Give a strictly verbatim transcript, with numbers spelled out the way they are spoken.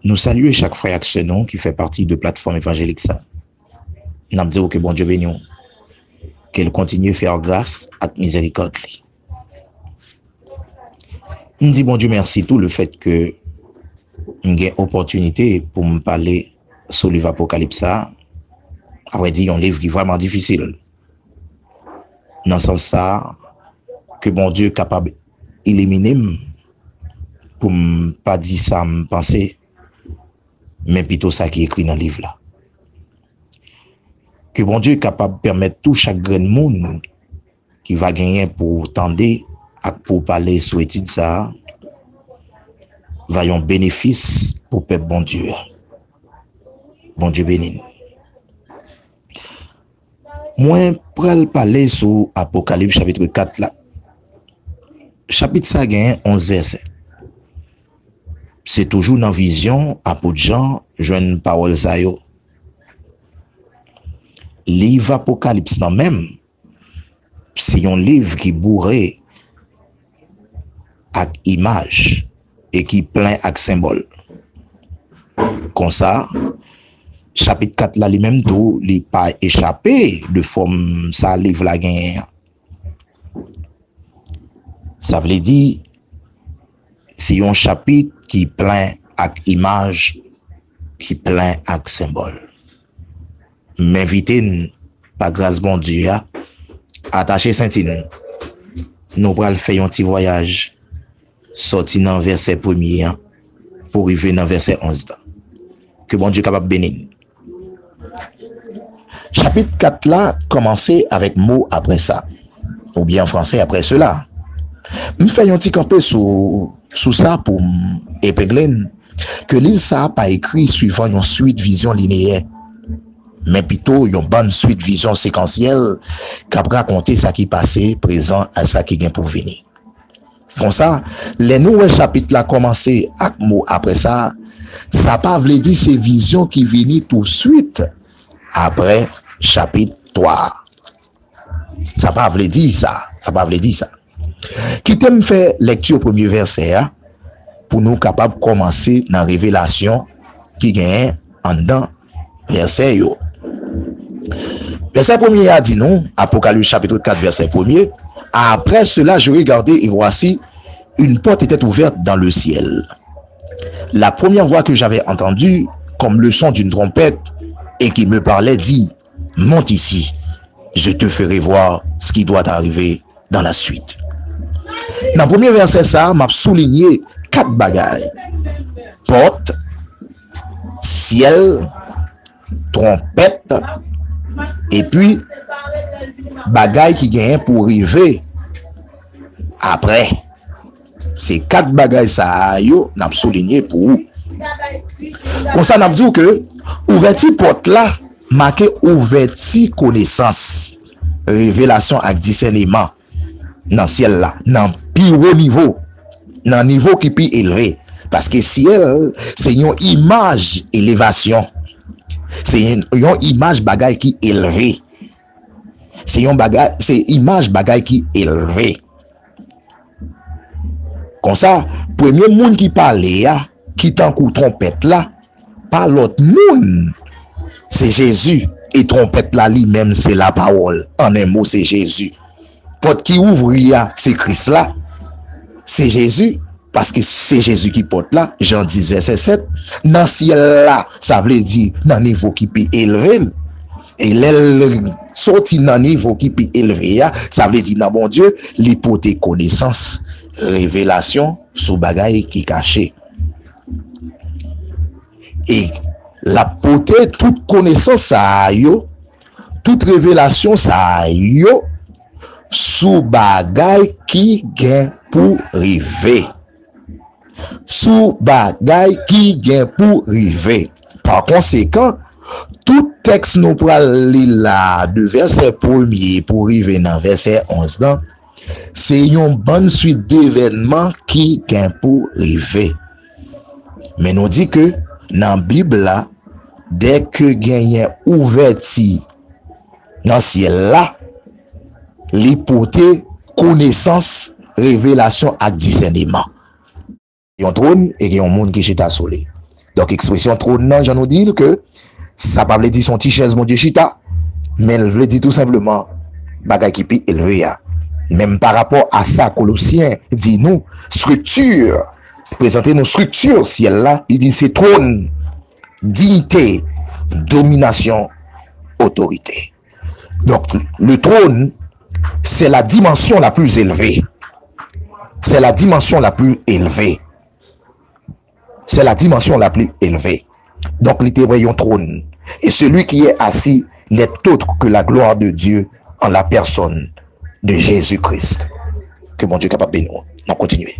Nou salye chak frè ak sè nou ki fè pati de platfòm evanjelik sa. N ap di w ke Bondye beni w, ke l kontinye fè w gras ak mizerikòd li. M di Bondye mèsi tou lefèt ke m gen opòtinite pou m pale sou liv Apokalips sa, avrèdi yon liv ki vrèman difisil. Nan sans sa, ke Bondye kapab ilimine m pou m pa di sa m panse, men pito sa ki ekri nan liv la. Ke Bondye kapab pèmèt tou chak grenn moun ki va genyen pou tande ak pou pale sou etid sa a, va yon benefis pou pèp Bondye a. Bondye beni n. Mwen pral pale sou Apokalips chapit kat la. Chapit sa genyen onz vèsè. Se toujou nan vizyon apot Jan jwenn pawòl sa yo. Liv Apokalips lan menm, se yon liv ki boure ak imaj e ki plen ak senbòl. Konsa, chapit kat la li menm tou, li pa echape de fòm sa liv la genyen an. Sa vle di, se yon chapit ki plen ak imaj, ki plen ak senbòl. M envite n, pa gras Bondye a, atache senti n. Nou pral fè yon ti vwayaj, sòti nan vèsè premye an pou rive nan vèsè onz lan. Ke Bondye kapab beni n. Chapit kat la kòmanse avèk mo "après ça", oubyen an fransè "après cela". M fè yon ti kanpe sou, sou sa pou m epegle n ke liv sa a pa ekri swivan yon swit vizyon lineyè, men pito yon bann swit vizyon sekansyèl k ap rakonte sa ki pase, prezan, ak sa ki gen pou vini. Konsa, lè nou wè chapit la kòmanse ak mo "après ça", sa pa vle di se vizyon ki vini touswit apre chapit twa a. Sa pa vle di sa, sa pa vle di sa. Kite m fè lèkti premye vèsè a pou nou kapab kòmanse nan revelasyon ki genyen anndan vèsè yo. Vèsè premye a di nou, Apokalips chapit kat, vèsè premye, "Après cela, je regardai, et voici, une porte était ouverte dans le ciel. La première voix que j'avais entendue, comme le son d'une trompette, et qui me parlait, dit, 'Monte ici, je te ferai voir ce qui doit arriver dans la suite.'" Nan premye vèsè sa a, m ap soulinye kat bagay: pòt, syèl, twonpèt, epi bagay ki genyen pou rive apre. Se kat bagay sa a yo n ap soulinye pou ou. Konsa, n ap di w ke ouvèti pòt la make ouvèti konesans, revelasyon ak disèneman nan syèl la, nan pi wo nivo, nan nivo ki pi elve. Paske syèl se yon imaj elevasyon. Se yon, yon imaj bagay ki elve. Se yon bagay, se imaj bagay ki elve. Konsa, premye moun ki pale a, ki tankou twonpèt la, pa lòt moun, se Jezi. E twonpèt la li menm, se lapawòl. An en mo, se Jezi. Pòt ki ouvri a, se Kris la. Se Jezi, paske se Jezi ki pòt la, Jan dis, vèsè sèt. Nan syèl la, sa vle di nan nivo ki pi elve l. E lè l soti nan nivo ki pi elve a, sa vle di nan Bondye, li pote konesans, revelasyon sou bagay ki kache. E l ap pote tout konesans sa a yo, tout revelasyon sa a yo, sou bagay ki gen pou rive. Sou bagay ki gen pou rive. Pa konsekan, tout tèks nou pral li la, de vèsè premye pou rive nan vèsè onz lan, se yon bann swit devènman ki gen pou rive. Men nou di ke nan Bib la, dèke genyen ouvèti nan syèl la, li pote konesans, revelasyon ak disèneman. Yon twòn e gen yon moun ki chita sou li. Donk, ekspresyon twòn nan, jan nou di l, ke sa pa vle di se yon ti chèz Bondye chita, men l vle di tou senpleman bagay ki pi elve a. Menm pa rapò a sa, Kolosyen di nou, estrikti, prezante nou estrikti syèl la, li di se twòn, diyite, dominasyon, otorite. Donc, le trône, c'est la dimension la plus élevée. C'est la dimension la plus élevée. C'est la dimension la plus élevée. Donk, li te wè yon twòn. Et celui qui est assis n'est autre que la gloire de Dieu en la personne de Jésus-Christ. Ke Bondye kapab beni w. N ap kontinye.